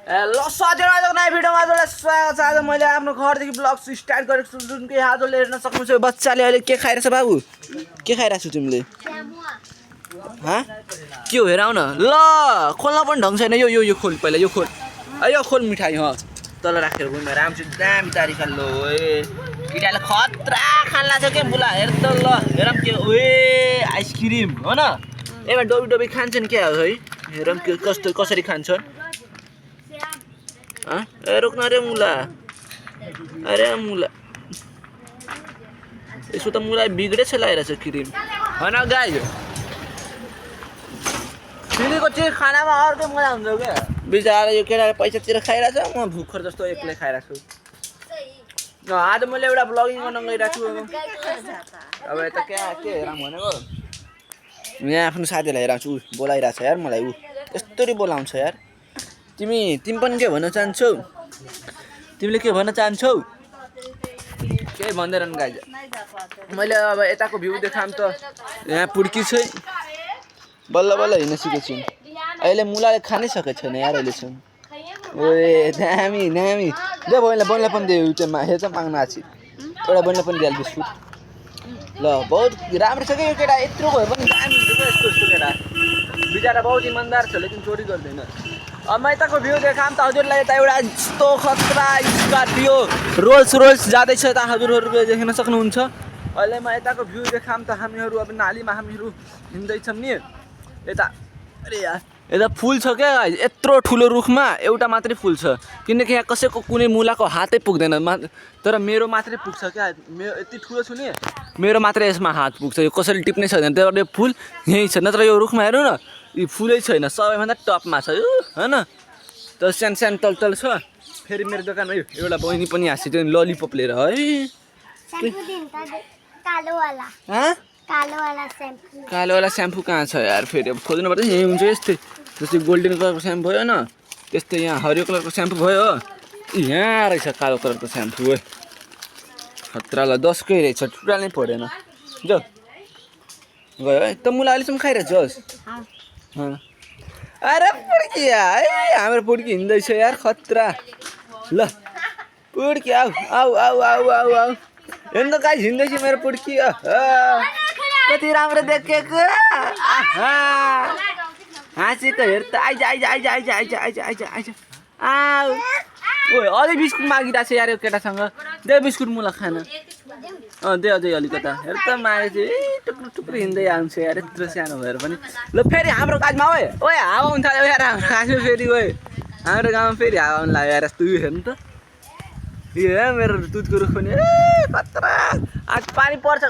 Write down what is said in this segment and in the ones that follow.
Hello साथीहरु, नयाँ भिडियोमा हजुरलाई स्वागत छ। आज मैले आफ्नो घरदेखि ब्लग स्टार्ट गरेको छु, जुन कि हजुरले हेर्न सक्नुहुन्छ। बच्चाले अहिले के खाइरहेछ बाबु? के खाइरहेछ तिमीले? के हो हेर आउन। ल खोल्न पनि ढङ्ग छैन। यो खोल पहिला, यो खोल। यो खोल मिठाई। तल राखेर गयो मेरो आमसु दामी तारिका। लो केटाले खतरा खान लाग्छ के बुला। हेर त ल हेरम के ओए आइसक्रिम हो न। एमा डोबी डोबी खान्छन् क्या है? हेरम के कसरी खान्छन्। रुक्न रे मुला। अरे मुला यसो त मुला बिग्रेछ लागिरहेछ क्रिम होइन गाइज। दिदीको चिज खानामा अर्कै मजा हुन्छ क्या। बिचरा यो केटाले पैसातिर खाइरहेछ, म भुखर जस्तो एक्लै खाइरहेको छु। आज मैले एउटा ब्लगिङ गर्न गइरहेको छु। अब यता के हेरौँ भनेको यहाँ आफ्नो साथीलाई हेराउँछु। बोलाइरहेछ यार मलाई। यस्तरी बोलाउँछ यार। तिमी पनि के भन्न चाहन्छौ? तिमीले के भन्न चाहन्छौ? केही भन्दैनन् गाइज। मैले अब यताको भ्यू देखाम त यहाँ पुड्की छ। बल्ल बल्ल हिँड्न सिकेको छु। अहिले मुलाले खानै सकेको छैन यार अहिलेसम्म। ओए दामी दामी दे बोल्न पनि दे। त्यो हेर्छ माग्न आछि एउटा बोल्न पनि दिहाल बिस्कुट। ल बहुत राम्रो छ कि यो केटा। यत्रो भयो पनि दामी हुन्छ क्या यस्तो केटा। बिचरा बहुत इमान्दार छ लेकिन चोरी गर्दैन। अब म यताको भ्यू देखाम त हजुरलाई। यता एउटा यस्तो खतरा स्कर्पियो रोल्स जाँदैछ यता हजुरहरूले देख्न सक्नुहुन्छ। अहिले म यताको भ्यू देखाम त हामीहरू अब नालीमा हामीहरू हिँड्दैछौँ नि यता। अरे यार यता फुल छ क्या गाइज। यत्रो ठुलो रुखमा एउटा मात्रै फुल छ, किनकि यहाँ कसैको कुनै मुलाको हातै पुग्दैन। तर मेरो मात्रै पुग्छ क्या। मेरो यति ठुलो छु नि, मेरो मात्रै यसमा हात पुग्छ। यो कसैले टिप्नै सक्दैन। त्यही भएर फुल यहीँ छ। नत्र यो रुखमा हेर्नु न, यो फुलै छैन। सबैभन्दा टपमा छ यो होइन। त सानो तल छ। फेरि मेरो दोकानमा एउटा बहिनी पनि आएको छ, त्यो ललिपप लिएर है। कालोवाला स्याम्पू कहाँ छ यार? फेरि अब खोज्नु पर्छ। यहीँ हुन्छ यस्तै। जस्तै गोल्डन कलरको स्याम्पू भयो न, त्यस्तै यहाँ हरियो कलरको स्याम्पू भयो। यहाँ रहेछ कालो कलरको स्याम्पू हो। खतरा ल 10कै रहेछ, टुटा नै परेन। जाऊ गयो है त। मुला अहिलेसम्म खाइरहेछस्? अरे पुड्की है, हाम्रो पुड्की हिँड्दैछ यार खतरा। ल पुड्की आऊ आऊ आऊ आऊ आऊ आऊ। हेर्नु त गाइस हिँड्दैछ मेरो पुड्की। कति राम्रो देखेको। हाँसेको हेर त। आइज आऊ। ओ अझै बिस्कुट मागिरहेको छ यार यो केटासँग। दे बिस्कुट मुला खान। दे अझै अलिकता। हेर त मागे टुक्रो हिँड्दै आउँछ यार यत्रो सानो भएर पनि। ल फेरि हाम्रो काजमा ओए हावा हुन थाल्यो यार हाम्रो काजमा फेरि। हाम्रो गाउँमा फेरि हावा हुन लाग्यो यार। यस्तो हेर्नु त यो मेरो दुधको रुख पनि खतरा। आज पानी पर्छ।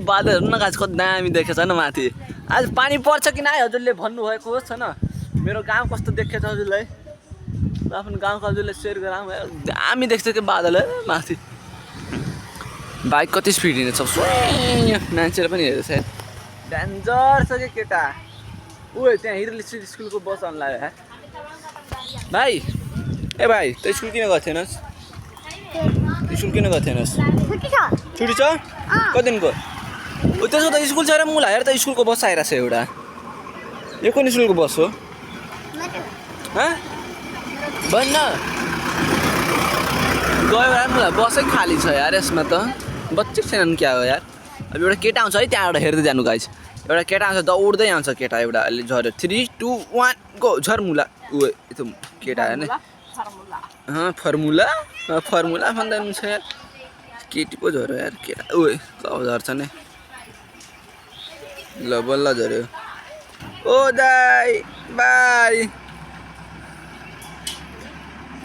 बादल हेर्नु न गाछ कति दामी देखेको छ न माथि। आज पानी पर्छ कि नै हजुरले भन्नुभएको होस् न। मेरो गाउँ कस्तो देखेको छ हजुरलाई? आफ्नो गाउँको हजुरले सेयर गराउँ। दामी देख्छ कि बादल माथि। बाइक कति स्पिड हिँड्छ मान्छेले पनि हेर्छ। डेन्जर छ कि केटा। त्यहाँ हिरली स्कुलको बस आउनु लाग्यो यार। भाइ भाइ त स्कुल किन गएको थिएनस्? स्कुल किन गएको थिएनस्? छुट्टी छ? कति दिनको? त्यसो त स्कुल छ र मुला। हेर त स्कुलको बस आइरहेछ एउटा। यो कुन स्कुलको बस हो? भन्न गयो यार मुला। बसै खाली छ यार यसमा त। बच्चे छैनन् क्या हो यार। अब एउटा केटा आउँछ है त्यहाँबाट हेर्दै जानु गाइस। एउटा केटा आउँछ दौड्दै आउँछ केटा एउटा। अहिले झऱ्यो। 3 2 1 गो झर मुला। त्यो केटा हेर्ने फर्मुला भन्दा हुन्छ यार। केटी पो झऱ्यो यार केटा। कब झर्छ नि। ल बल्ल झऱ्यो। ओ दाई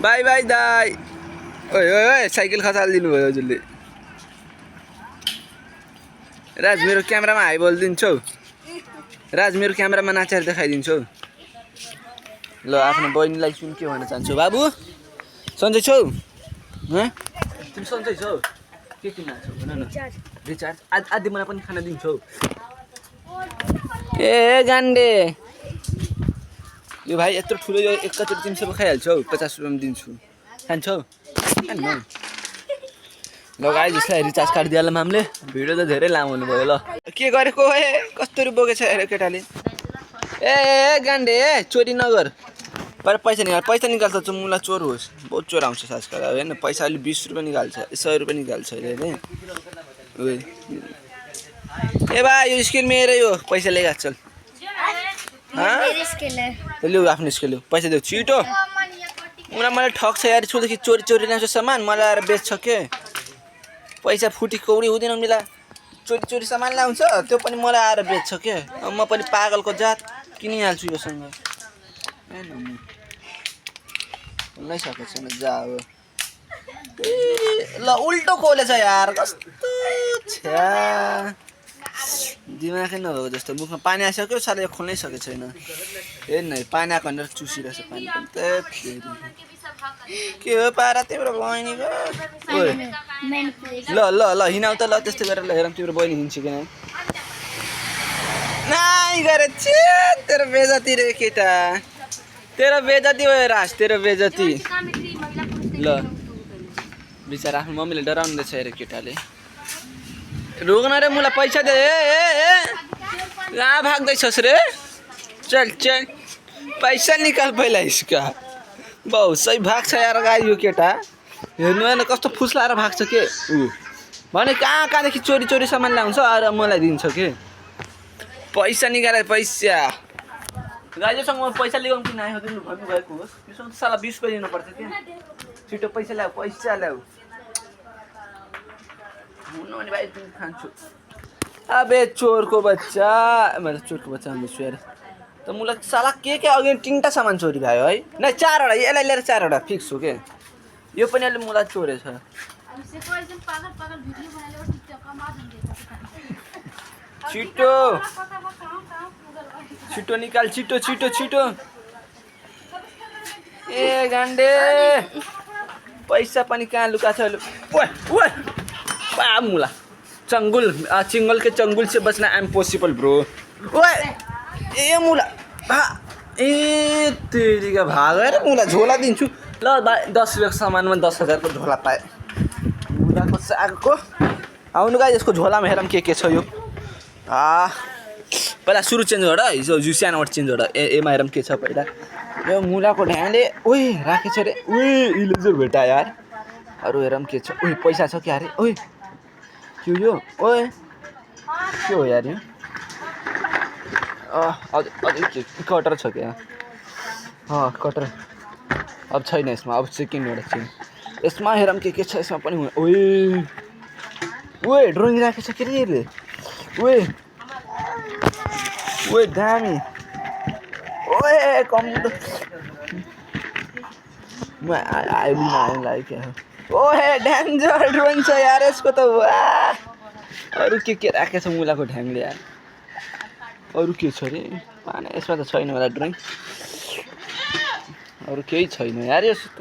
बाई दाई। ओए साइकल खसालिदिनु भयो हजुरले। राज मेरो क्यामेरामा हाई बोलिदिन्छौ। राज मेरो क्यामेरामा नाचेर देखाइदिन्छौ। ल आफ्नो बहिनीलाई सुन के भन्न चाहन्छौ बाबु? सन्चै छौ? तिमी सन्चै छौ? के किन्न छौ भन न। रिचार्ज आदि मलाई पनि खाना दिन्छौ? गान्डे यो भाइ यत्रो ठुलो यो एकैचोटि 300 रुपियाँ खाइहाल्छौ। 50 रुपियाँमा दिन्छु। खान्छौ? ल गाइस यसलाई रिचार्ज काटिदिहालौँ हामीले। भिडियो त धेरै लामो हुनुभयो। ल के गरेको कस्तो बोकेछ हेर केटाले। गान्डे चोरी नगर। पर पैसा निकाल्छ चाहिँ मुला चोर होस् बहुत चोर आउँछ आजकल अब हेर्न पैसा अहिले 20 रुपियाँ निकाल्छ 100 रुपियाँ निकाल्छ अहिले ए भाइ यो स्केल मेरो हो पैसा लेगा चल मेरी स्किल है ल्याउ आफ्नो स्केल पैसा देऊ छिटो उनीहरू मलाई ठग्छ यार छोदेखि चोरी ल्याउँछ सामान मलाई आएर बेच्छ के पैसा फुटी कौडी हुँदैन मिला चोरी सामान ल्याउँछ त्यो पनि मलाई आएर बेच्छ के म पनि पागलको जात किनिहाल्छु योसँग नै सकेको छैन जा अब ल उल्टो खोलेछ यार कस्तो छ्या दिमागै नभएको जस्तो मुखमा पानी आइसक्यो साले खोल्नै सकेको छैन हेर्न पानी आएको भनेर चुसिरहेछ पानी पनि के हो पारा तिम्रो बहिनीको ल हिँडाउ त ल त्यस्तै गरेर ल हेरौँ तिम्रो बहिनी हिँड्छ कि नाइ गरे तेरो बेजती रे केटा तेरो बेजती भयो राज तेरो बेजती ल बिचारा आफ्नो मम्मीले डराउनु रहेछ अरे केटाले रोक्न रे मलाई पैसा दे कहाँ भाग्दैछस् रे चल पैसा निकाल पहिला इसका बहुत सही भाग्छ यार गाई यो केटा हेर्नु होइन कस्तो फुस्लाएर भाग्छ के ऊ भने कहाँदेखि चोरी सामान ल्याउँछ अरे मलाई दिन्छ के पैसा निकाले पैसा गाईसँग म पैसा ल्याउँ कि नआयो भन्नुभएको होस् योसँग त साला 20 रुपियाँ दिनुपर्छ कि छिटो पैसा ल्याऊ हुनु भने भाइ खान्छु अबे चोरको बच्चा मैले चोरको बच्चा भन्दैछु यार त मलाई साला के अघि 3टा सामान चोरी भयो है न 4वटा यसलाई लिएर 4वटा फिक्स हो के यो पनि अहिले मलाई चोरेछ छिटो निकाल छिटो ए गान्डे पैसा पनि कहाँ लुका छ ओए मुला चिंगल के चंगुल से बचना इम्पॉसिबल ब्रो ओए ए मुला ए तेरी का भाग है मुला झोला दिन्छु ल 10 रुपियाँको सामानमा 10,000 को झोला पाए मुलाको सागको आउनु गाइस यसको झोलामा हेरौँ के छ यो पहिला सुरु चेन्ज गर है जुसियानबाट चेन्ज गर एमा हेरौँ के छ पहिला यो मुलाको ढ्याङले ओए राखेछ रे ओए इलेजर भेटा यार अरु हेरौँ के छ ओए पैसा छ क्या रे ओए के यो ओए के हो यार यो कटर छ क्या कटर अब छैन यसमा अब सेकेन्डबाट चाहिँ यसमा हेरौँ के छ यसमा पनि ओए ड्रइङ राखेछ के रे यसले ओए दामी ओए कम्प्युटर म आइलाइ क्या ओए डेन्जर ड्रइङ छ यार यसको त वाह अरु के राखेछ मुलाको ढ्याङले यार अरु के छ रे पानी यसमा त छैन होला ड्रइङ अरु केही छैन यार यसो त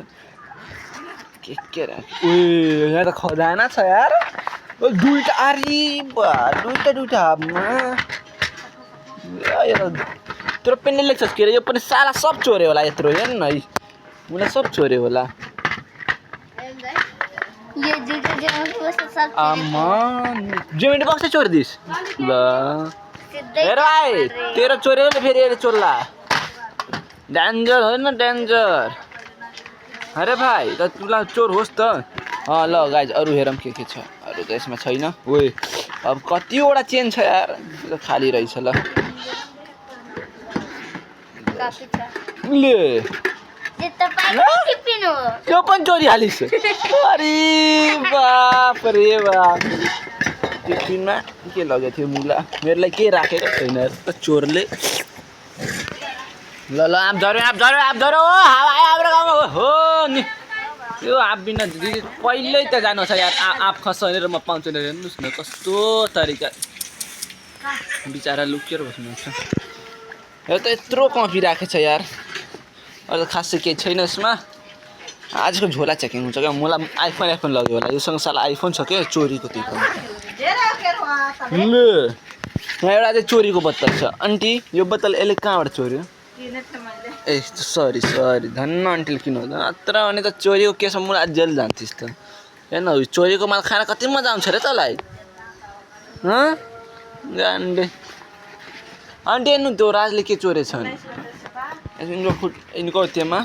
के राखे ओए यहाँ त खजाना छ यार ओ दुईटा आरी बा दुईटा हाबमा तेरो पेनले लेख्छस् के रे यो पनि साला सब चोरे होला यत्रो हेर्न है मुला सब चोरे होला ये जो सब अमन ज्योमेट्री बक्स चोरी दिस ल हेर भाइ तेरो चोरेले फेरि हेरे चोरला डेन्जर होइन डेन्जर अरे भाइ त तुला चोर होस् त ल गाइज अरु हेरौँ के छ अरु त यसमा छैन ओए अब कतिवटा चेन छ यार खाली रहेछ ल ले त्यो पनि चोरी हालिस अरे बाप रे बाप टिफिनमा के लगेको थियो मुला मेरो लागि के राखेको छैन त चोरले ल आप झऱ्यो ओ हावा हाम्रो गाउँमा हो नि यो आप बिना पहिल्यै त जानु छ यार आप खसेर म पाउँछु नि हेर्नुहोस् न कस्तो तरिका बिचारा लुकेर बस्नुहुन्छ यो त यत्रो कफी राखेछ यार अरू खासै केही छैन यसमा आजको झोला चेकिङ हुन्छ क्या मलाई आइफोन लग्यो होला योसँग साला आइफोन छ क्या चोरीको त्यो पनि ल यहाँ एउटा चाहिँ चोरीको बोतल छ आन्टी यो बोतल यसले कहाँबाट चोर्यो ए सरी धन्न आन्टीले किन हुँदैन अत्र भने त चोरीको केसमा मलाई जेल जान्थिस् त हेर्न चोरीको माल खाना कति मजा आउँछ रे तँलाई गान्डे आन्टी हेर्नु त्यो राजले के चोरेछ इनको त्योमा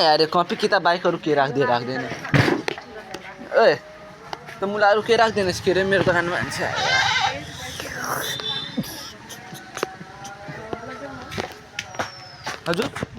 यार कपी किताब बाइकहरू के राख्दैन ए त मुलाहरू के राख्दैनस् के रे मेरो दोकानमा मान्छे आयो हजुर